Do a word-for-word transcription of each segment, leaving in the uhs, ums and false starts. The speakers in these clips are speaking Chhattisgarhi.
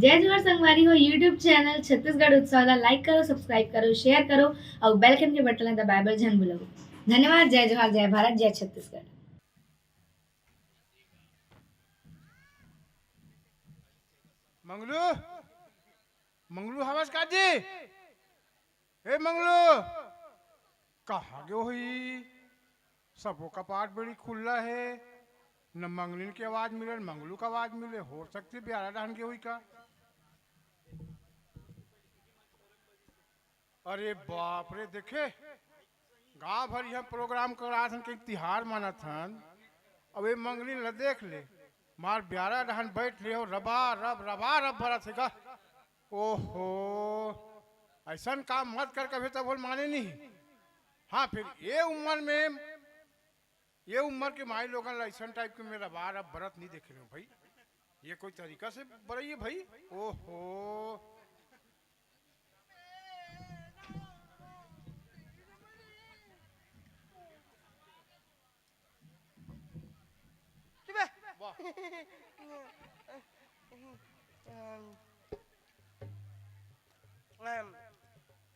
जय जोहार संगवारी हो, YouTube चैनल छत्तीसगढ़ उत्सव ला like करो, subscribe करो, share करो अउ bell icon के बटन ला दबाए बर झन भूलव। धन्यवाद। जय जोहार, जय भारत, जय छत्तीसगढ़। मंगलू, मंगलू हवस का जी? ए मंगलू, कहाँ गे होही? सबो कपाट बेड़ी खुल्ला हे, न मंगलिन के आवाज मिले, न मंगलू के आवाज मिले। हो सकथे बियारा डहन गे होही का? अरे बाप रे, देखे, गांव भर इहाँ प्रोग्राम करात हन, कहीं तिहार मनात हन। अब ये मंगलिन ल देख ले, मार बियारा डहन बैठ ले हो, रबा रब, रबा रब बरत हे गा। ओहो, अइसन काम मत कर, कभी तब बोल माने नहीं। हाँ, फिर ये उम्र में, ये उम्र के माई लोगन ला अइसन टाइप के मैं रबा रब बरत नहीं देखे हूँ भाई। ये कोई तरीका से बरई है भाई? ओहो। चुप बे। वाह। अम, अम,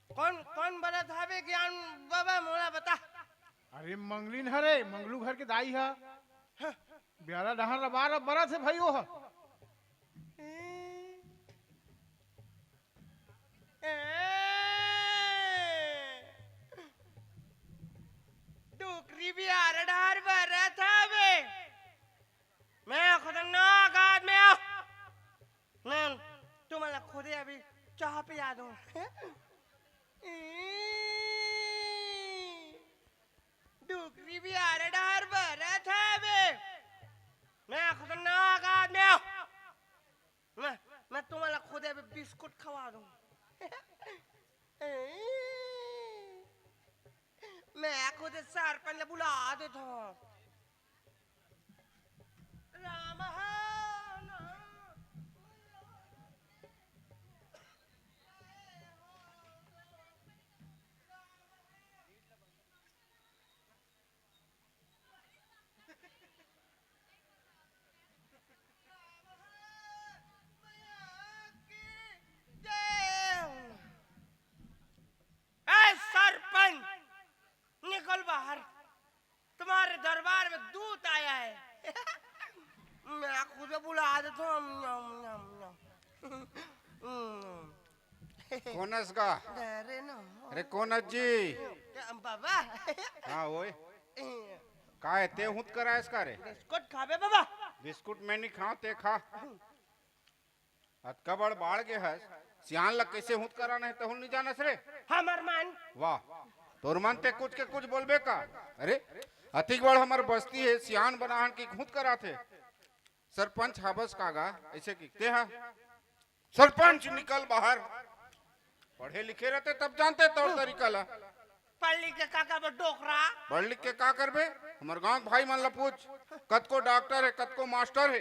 कौन, कौन बरत हवे ज्ञान बाबा, मोला बता। अरे मंगलिन हरे, मंगलू घर के दाई हा। हाँ। बियारा डहन रबा रब बरत हे भाई, वो हा। ए, डोकरी बियारा डहर बरत हवे। मैं खतरनाक आदमी हूँ। मैं तुमला खुदे अभी चाह पिया दूँ। डोकरी बियारा डहर बरत हवे। मैं खतरनाक आदमी हूँ। मैं, मैं तुमला खुदे अभी बिस्कुट खवा दूँ। मैं खुदे सरपंच ला बुला देता हूँ। राम हा, नाम। ए सरपंच, निकल बाहर, तुम्हारे दरबार में दूत आया है। मैं खुद बुला देता हूँ। कौन हस गा? अरे ना। अरे कौन हस जी? बाबा। हाँ ओए। का हे, ते हुत करायस का रे? बिस्कुट खाबे बाबा। बिस्कुट मैं नहीं खाओ, ते खा। अतका बड़ बाढ़ गे हस, सियान ला कैसे हुत कराना हे, तहुल नहीं जानस रे? हमर मन। वाह, तोर मन ते कुछ के कुछ बोलबे का? अरे, अतिक बड़ हमर बस्ती हे, सियान बनाहन की हुत कराथे। सरपंच हाबस कागा, ऐसे की, ते हा? सरपंच निकल बाहर। पढ़े लिखे रहते तब जानते तौर तरीका ला। पढ़ लिख के का करबे डोकरा? पढ़ लिख के का करबे? हमर गांव के भाई मन ला पूछ, कतको डॉक्टर हे, कतको मास्टर हे,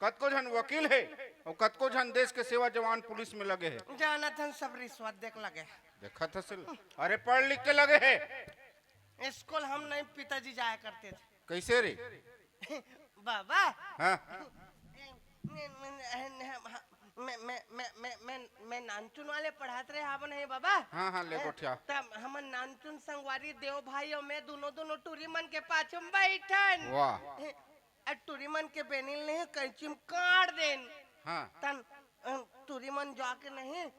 कतको झन वकील हे, अउ कतको झन देश के सेवा जवान पुलिस में लगे हे। जानत हन सब रिश्वत देख लगे। देखत हस, अरे पढ़ लिख के लगे हे। स्कूल हम नहीं, पिताजी जाया करते थे। कैसे रे? बाबा। हाँ। मैं, मैं, मैं, मैं, मैं, मैं, मैं, मैं नानचुन वाले पढ़ात रहे हावन हे बाबा। हाँ, हाँ, ले हैं? गोठिया। तब हमन नानचुन संगवारी देव भाई अउ मैं दोनों, दोनों टूरी मन के पाछू में बैठन। वाह। हैं? अउ टूरी मन के बेनिल नहीं कैंची में काट देन। हाँ। तन, अ, टूरी मन जाके नहीं, अ,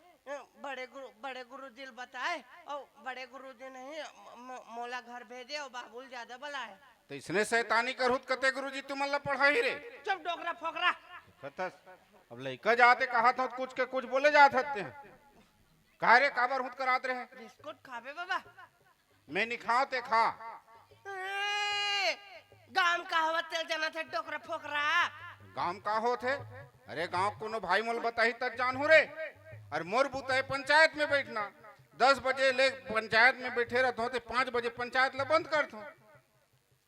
बड़े गुरु, बड़े गुरुजी ल बताए, अउ बड़े गुरुजी नहीं, म-, म-, मोला घर भेजे, अउ बाबू ल ज्यादा बलाए। तो इसने शैतानी करहूत कते गुरुजी तुमन ला पढ़ाही रे? चुप डोकरा फोकरा। देखत हस, अब लइका जाते कहा था कुछ के कुछ बोले जात हते हैं। का रे, काबर हुत करात रहे? बिस्कुट खाबे बाबा? मैं नहीं खाओ, ते खा। ए, गाम का हवा तेल जाना थे डोकरा फोकरा। गाम का होत हे? अरे गांव कोनो भाई मोल बताही तब जानहूं रे। अरे मोर बुता हे पंचायत में बैठना। दस बजे ले पंचायत में बैठे रहत हों, ते पाँच बजे पंचायत ला बंद करत हों।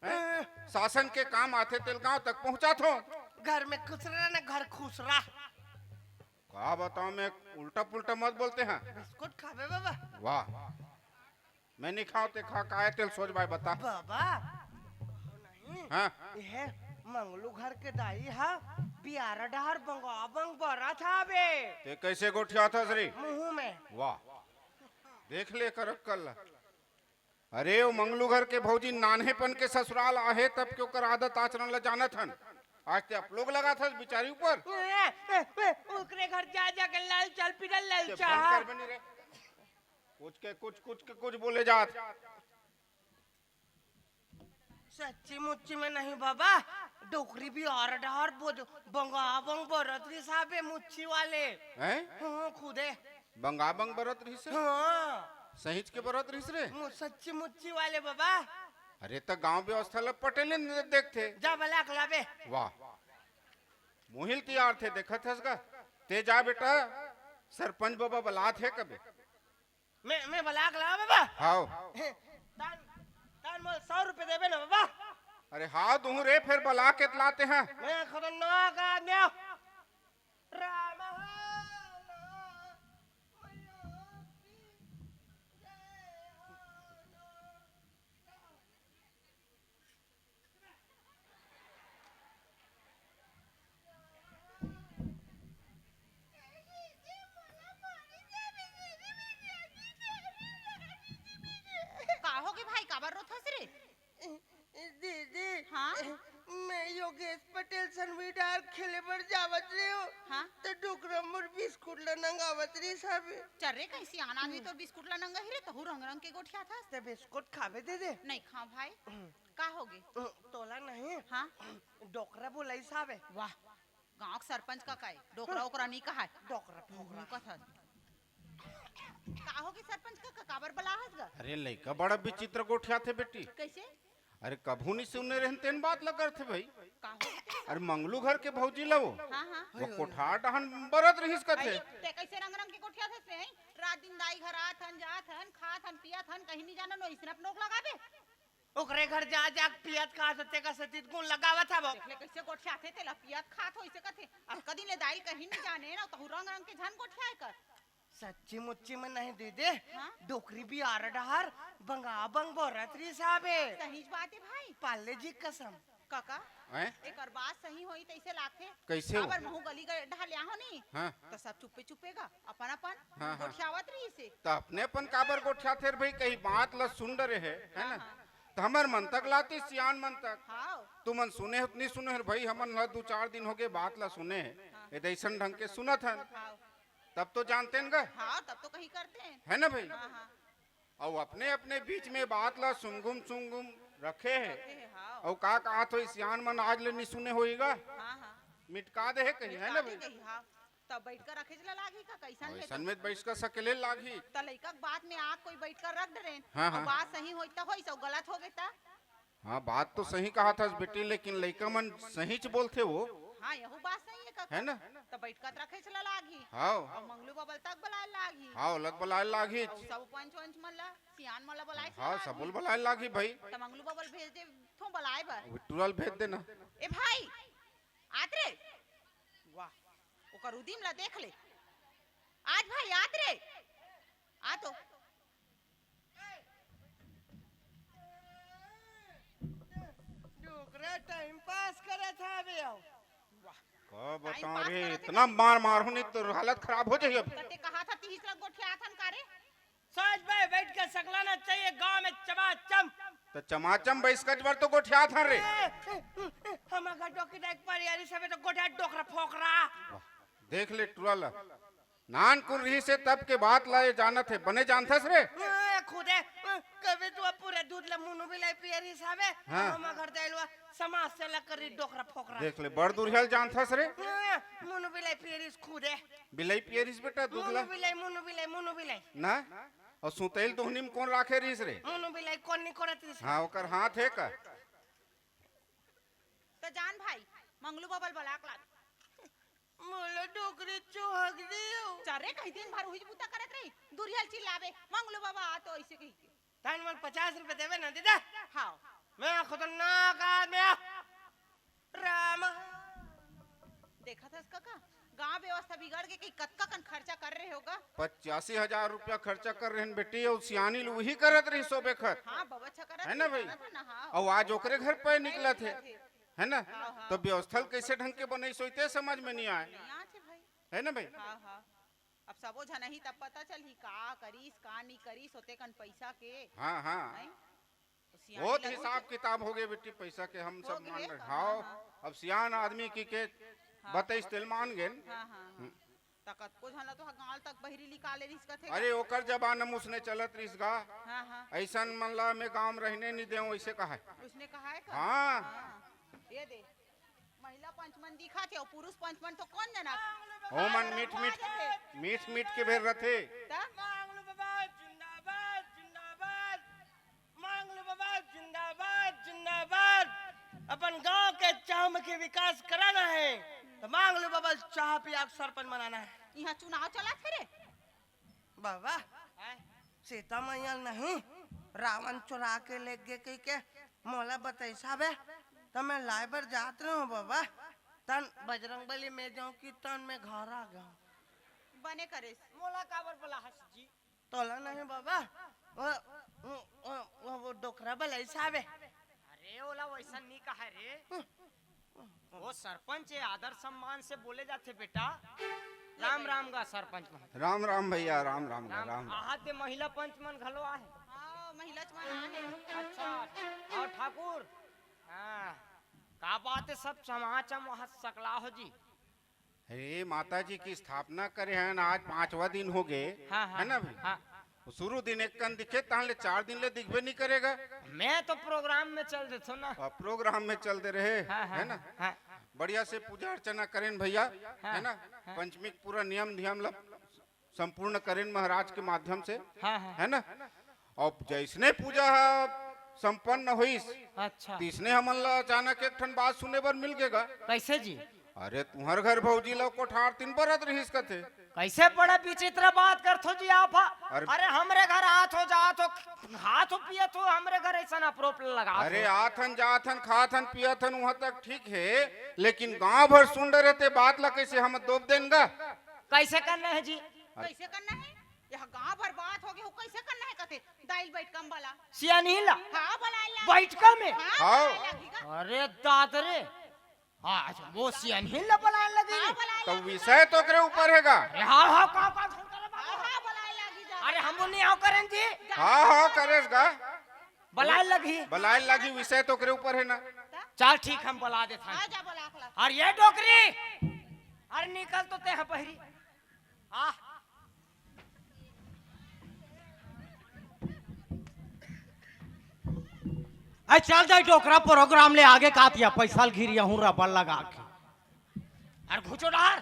हैं? शासन के काम आथे तेल गांव तक पहुंचात हों। घर में खुश रहा ना, घर खुश रहा। का बताओ, मैं उल्टा पुल्टा मत बोलते हैं। बिस्कुट खाबे बाबा? वाह, मैं नहीं खाओ, ते खा, का हे तेल सोच भाई बता। बाबा, नहीं। हाँ। यह मंगलू घर के दाई हा, बियारा डहर बंगा बंग बरत हावे। ते कइसे गोठियाथस रे? मुंह में। वाह, देख ले कर अक्कल ला। अरे, वो मंगलू घर के भौजी नान्हेपन के ससुराल आहे, तब के ओकर आदत आचरण ला जानत हन। आज ते अपलोग लगाथस बिचारी ऊपर। ए, ए, ए, ओकरे घर जा, जा के लाल चाल पीला लाल ते चाल। बंद कर बनी रे। कुछ के कुछ, कुछ के कुछ बोले जात। सच्ची मुच्ची में नहीं बाबा, डोकरी बियारा डहर बोज-, बंगा बंग बरत रिहिस हावे मुच्ची वाले। हैं? हाँ, खुदे। बंगा बंग बरत रिहिस हे? हाँ। सहीच के बरत रिहिस रे? मु-, सच्ची मुच्ची वाले बाबा। अरे, त गांव व्यवस्था ल पटेले न देखथे। जा बला के लाबे। वाह, मोहिल तियार थे, देखत हस गा। ते जा बेटा, सरपंच बाबा बलात हे कबे। मैं, मैं बला के लाबे बाबा। हाव। तान, तान मोल सौ रुपये देबे ना बाबा। अरे हाव, दूहूं रे, फेर बला के लाते हैं। मैं खतरनाक आदमी हूँ। राम हो ना, मैया की जय हो ना। का होगे भाई, काबर रोथस रे? दीदी, हाँ? मैं योगेश पटेल सनवी डार खेले बर जावत रहे हो, हाँ? तो डोकरा मोर बिस्कुट ला नंगावत रहिस हावे। चल रे, कइसे आन आदमी तोर बिस्कुट ला नंगा ही रे, तहू रंग रंग के गोठियाथस। ते बिस्कुट खाबे दीदी? नहीं खाओ भाई। का होगे? तोला नहीं, हाँ? डोकरा बोलाइस हावे। वाह, गांव के सरपंच का काय? डोकरा ओकरा नहीं कहाय। डोकरा फोकरा। कथस। का होगे सरपंच का, का काबर बलाहस गा? अरे लइका बड़ा विचित्र गोठियाथे बेटी। कइसे? अरे कभू नहीं सुने रहन तेन बात ल करथे भाई। का होगे तेन? अरे मंगलू घर के भौजी ल वो। हाँ, हाँ। वो कोठार डहन बरत रिहिस कथे। भाई, ते कइसे रंग रंग के गोठियाथस रे? रात दिन दाई घर आत हन, जात हन, खात हन, पियत हन, कहीं नहीं जानन, ओइसने अपनोक लगाबे। ओकरे घर जा, जा के पियत खात होथे का सतीत गुण लगावत हव। देख ले कइसे गोठियाथे, तेला पियत खात होइसे कथे। अतका दिन ले दाई कहीं नहीं जाने ना, तहू रंग रंग के झन गोठियाए कर। सच्ची मुच्ची में नहीं दीदी, हाँ? डोकरी बियारा डहर बंगा बंग बरत रिहिस हावे। सहीच बात हे भाई। पाले जी कसम। काका, हैं? एकर बात सही होई तइसे लागथे। कइसे हो? काबर महू गली ग-, डहर ले आहो नी, हाँ। त सब चुप्पे चुप्पे गा, अपन अपन हाँ, हाँ। गोठियावत रहिसे। त अपने अपन काबर गोठियाथे रे भाई, कहीं बात ल सुन डरे हे, है ना? हाँ, हाँ। त हमर मन तक लाती, सियान मन तक। हाँ। तुमन सुने हो त नहीं सुने हो रे भाई, हमन ल दू चार दिन होगे बात ल सुने हे। हाँ। ए दइसन ढंग के सुनत हन। हाँ। तब तो जानते न गा। हाँ, तब तो कहीं करते हैं। है ना भाई? हाँ, हाँ। अउ अपने अपने बीच में बात ला सुमगुम सुमगुम रखे हे। रखे हे, हाँ। अउ का कहा थो सियान मन आज ले नहीं सुने होई गा। हाँ, हाँ। मिटका दे हे कहीं, है ना मिटका दे भाई? कहीं, हाँ। तब बैठ कर रखे ला लागही का, कैसन हे अइसन तो? में बैठ कर सकेले लागही। त लइका के बात में आग कोई बैठ कर रख डरेन। हाँ, अउ हाँ। बात सही होई त होई, सब गलत होगे त? हाँ, बात तो सही कहा थस बेटी, लेकिन लइका मन सहीच बोलथे वो। हाँ, यहू बात सही हे काका। है ना? त बैठका त रखेच ला लागही। हाँ। अउ मंगलू बबल तक बलाए लागही। हाँ, ओला त बलाए लागही। अउ सब पंच वंच मन ला, सियान मन ला बलाए हाँ, ला सबो लागही। ला बलाए लागही भाई। त मंगलू बबल भेज दे, थो बलाए बर। बिट्टू ला भेज देना। ए भाई, आत रे। वाह, ओकर उदिम ला देख ले। आज भाई, आत रे। आ तो। डोकरा टाइम पास करत हावे अउ। का बताओं रे, इतना मार मार हो नहीं तो हालत खराब हो जाही अब। त ते कहा था तीसरा गोठियाथन का रे? सच में बैठ के सकलाना चाहिए गांव में चमाचम। त चमाचम बैस कच बर तो गोठियाथन रे। ए, ए, ए, हम अगर डोकी देख पर यारी सबे तो गोठिया डोकरा फोकरा। वाह, देख ले टुरा ला। नानकुन रिहिसे तब के बात ला ये जानत हे, बने जानथस रे? ए, खुदे, ए, कभी तू अब पूरा दूध ला मुनु बिलाई पियरिस हावे, हाँ। हम घर जाइलवा समाज से लग करी डोकरा फोकरा। देख ले, बड़ दुरिहा ल जानथस रे। ए, मुनु बिलाई पियरिस खुदे। बिलाई पियरिस बेटा दूध ला। मुनु बिलाई, मुनु बिलाई, मुनु बिलाई। ना? अउ सुतैल दोहनी में कोन राखे रिहिस रे? मुनु बिलाई कोन नहीं करत रिहिस? हाँ, ओकर हाथ हे का? त जान भाई, मंगलू बबल बलाक लाग। मोला डोकरी चोहक दियो। चल रे, कहीं दिन भर उही बुता करत रही, दुरिहा ल चिल्लाबे, "मंगलू बाबा आ तो," ऐसे कही के। तन मन पचास रुपए देवे ना दीदा। हाँ। मैं खतरनाक आदमी हूँ। राम। देखत हस काका, गांव व्यवस्था बिगड़ के कहीं कतका कन खर्चा कर रहे होगा। पचासी हजार रुपया खर्चा कर रहे हैं बेटी, अउ सियानी ल उही करत रही सोबे खर। हाँ, बबा अच्छा करत है ना रही, भाई? जानत है ना, हाँ। अउ आज ओकरे घर पे निकलत है। है ना? हाँ, हाँ। तो व्यवस्था ल कइसे ढंग के बनइस होही ते समझ में नइ आय, नहीं आथे भाई। है ना भाई? हाँ, हाँ। अब सबो झन ही तब पता चलही का करिस, का नहीं करिस, होते कन पैसा के। हाँ, हाँ। हैं? तो सियानी बहुत लगू हिसाब किताब हो गए बेटी, पैसा के हम सब होगे मान हे रहे। का? हाँ, हाँ। अब सियान आदमी की के हाँ। बतइस तेल मान गेन। हाँ, हाँ, हाँ। हम्म। त कतको झन ला तो गांव तक बहिरी निकाले रिहिस कथे गा। अरे, ओकर जमाना में उसने चलत रिहिस गा। हाँ, हाँ। अइसन मन ला मैं गांव में रहने नहीं देव, अइसे कहा है। उसने कहा है का? हाँ। हाँ। ये दे, महिला पंच मन दिखा थे, अउ पुरुष पंच मन तो कोन जना? ओमन मीठ मीठ, मीठ मीठ के भेर रथे। त? मांगलू बाबा जिंदाबाद, जिंदाबाद। मांगलू बाबा जिंदाबाद, जिंदाबाद। अपन गांव के चहुमुखी विकास कराना है, तो मांगलू बाबा चाह पिया के सरपंच बनाना है। इहाँ चुनाव चलत हे रे? बाबा, हैं? सीता मैया नहीं, रावण चुरा के ले गे कहि के मोला बतइस हवे, त मैं लाए बर जात रहेंव बाबा। तन बजरंग बली में जाऊं कि तन में घर आ गया। बने करेस। मोला काबर बोला हस जी? तोला नहीं बाबा, वो, वो, वो, वो, वो डोकरा बलइस हवे। अरे, ओला वइसन नहीं कहा रे। वो सरपंच हे, आदर सम्मान से बोले जाथे बेटा। राम राम गा सरपंच मन। राम राम भैया, राम राम गा, राम राम। आहा ते महिला पंच मन घलो आहे। हाँ, महिला च मन आहे। अच्छा, अउ ठाकुर, हाँ, का बात हे, सब समाज म वहाँ सकला हो जी। अरे, माता जी की स्थापना करे हन, आज पांचवा दिन हो गए, हाँ, हाँ, है ना भाई? हाँ। शुरू दिन एक कन दिखे, तहां ले चार दिन ले दिखबे नहीं करेगा। मैं तो प्रोग्राम में चल देथो ना। आ, प्रोग्राम में चल दे रहे, हाँ, हाँ, है ना? हाँ। बढ़िया से पूजा अर्चना करेन भैया, हाँ, है ना? हाँ। पंचमी के पूरा नियम धियम ला संपूर्ण करेन महाराज के माध्यम से, हाँ, हाँ। है ना? अब जइसने पूजा ह संपन्न होइस, अच्छा। तइसने हमन ला अचानक एक ठन बात सुने बर मिल गे गा। कइसे जी? अरे, तुंहर घर भौजी ला कोठार तीन बरत रिहिस कथे। कइसे बड़ा विचित्र बात करथो जी आप ह? अरे अरे, हमरे घर आत हो, जात हो, खात हो, पियत हो, हमरे घर अइसन आरोप लगात हो। अरे, आथन, जाथन, खाथन, पियथन, उहाँ तक ठीक हे, लेकिन गांव भर सुन डरे ते बात ला कइसे हम दोब देन गा? कइसे करना हे जी? कइसे करना हे? यह गांव भर बात हो गे, वो कइसे करना हे कथे? दाई ल बइठका म बला। सियानी ला? हाँ, बलाए ला। बइठका में? हाँ, हाँ। बलाए लागही गा। अरे दाद रे। हाँ, अच्छा, वो सियानी ला बलाए लगी। हाँ, बलाए तो लागही विषय गा। तो ओकरे ऊपर हे गा। अरे हाँ, हाँ, का, का, का, हाँ, हाँ, बलाए लागही जा। अरे हम वो नहीं आओ करें जी। हाँ, हाँ, करेस गा। बलाए लगही। बलाए लगही, विषय तो ओकरे ऊपर हे ना। चल ठीक, हम बला देत हन। हाँ, जा बला के ला। अरे ये डोकरी, अरे निकल तो ते ह बहिरी। आ। अरे चल जाई डोकरा, प्रोग्राम ले आगे कातिया, पैसा ल घिरिया हूँ रबर लगा के। अरे घुचो डहर,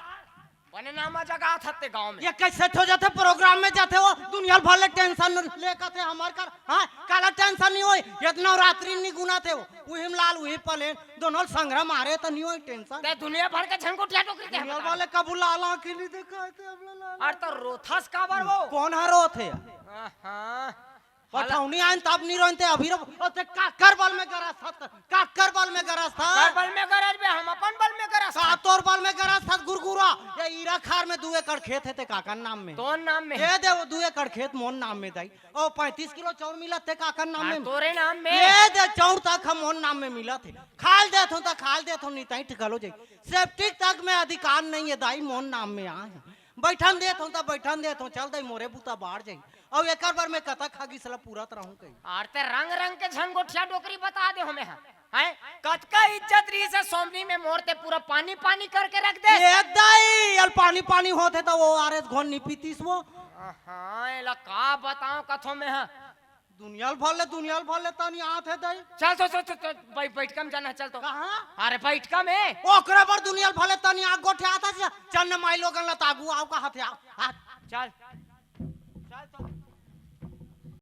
बने नामा जगात हत्ते गांव में। ये कइसे हो जाथे, प्रोग्राम में जाथे हो, दुनिया भर ले टेंशन लेके थे हमर कर, हाँ, काला टेंशन नहीं होई, इतना रात्रि नहीं गुना थे हो, उहिम लाल, उही पलेन, दोनों संग्रह मारे तो नहीं होई टेंशन। ते दुनिया भर के झंगुटिया डोकरी के दुनिया बता। वाले कबू लाल आंखी नहीं देखा है, ते अब ला लाल। अरे तो रोथस काबर वो? कोन ह रोथे? हाँ, हाँ। पठौनी आइन तब नहीं रोइन ते अभी रो, ओ ते काकर बल में गरस था, काकर बल में गरस था। काकर बल में गरस बे, हम अपन बल में गरस था। का तोर बल में गरस था गुरगुरा? ये ईरा खार में दू एकड़ खेत हे ते काकर नाम में। तोर नाम में? ये दे वो दू एकड़ खेत मोर नाम में दाई। ओ पैंतीस किलो चाउर मिलत हे काकर नाम हाँ, में। तोरे नाम में। ये दे चाउर तक हम मोर नाम में मिलत हे। खाल देत हो त खाल देत हो, नहीं ताई ठिकालो जाई। सेप्टिक तक में अधिकार नहीं हे दाई, मोर नाम में आए। बइठन देत हो त बइठन देत हो, चल दाई मोरे बूता बाढ़ जाई। अउ एकर बर मैं कतक हगिस ला पूरत रहूं कही। आर ते रंग रंग के झंगोठिया डोकरी बता दे हमें ह। हैं? कतका इज्जत रहिस हे सोमनी में मोर ते पूरा पानी पानी करके रख दे। ये दाई, अल पानी पानी होत हे त वो आरएस घोन नहीं पीतीस वो। हाँ, एला का बताओ कथो में ह। दुनिया ल भर ले, दुनिया ल भर ले तनी आत हे दाई। चल तो, चल, चल, चल, बै-, बइठका में जाना, चल तो। कहाँ? अरे बइठका में। ओकरे बर दुनिया ल भर ले तनी आग गोठे आत हे, चल न माई लोगन ल त आगू आओ कहत हे, आओ, आओ। चल।